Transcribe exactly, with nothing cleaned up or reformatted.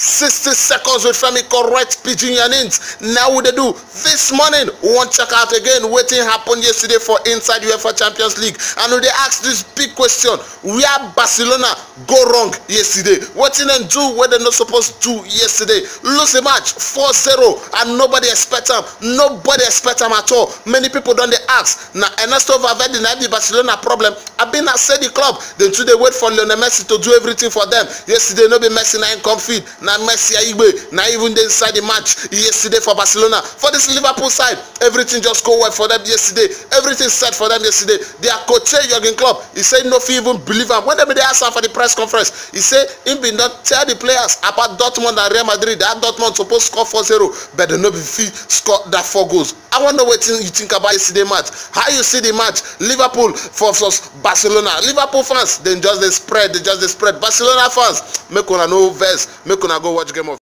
Sixty seconds with Femi, correct pidgin yarnings. Now we dey do this morning. We wan check out again wetin happen yesterday for inside UEFA Champions League, and we dey ask this big question: where Barcelona go wrong yesterday? Wetin dem do wey dem no suppose do yesterday? Lose the match four zero, and nobody expect am. Nobody expect am at all. Many people don dey ask, na Ernesto Valverde na be Barcelona problem? Abi na say the club dem too dey wait for Lionel Messi to do everything for them? Yesterday no be Messi na im come field, na Messi Aigbe na even dey inside the match yesterday for Barcelona. For this Liverpool side, everything just go well for them yesterday. Everything set for them yesterday. Their coach, Jurgen Klopp, he say no fit even believe am. When dem dey ask am for the press conference, he say he bin don tell the players about Dortmund and Real Madrid, that Dortmund suppose score four zero, but dem no be fit score that four goals. I wan know wetin you think about yesterday match. How you see the match? Liverpool versus Barcelona. Liverpool fans, dem just dey spread, dem just dey spread. Barcelona fans, make una no vex, make una go watch game of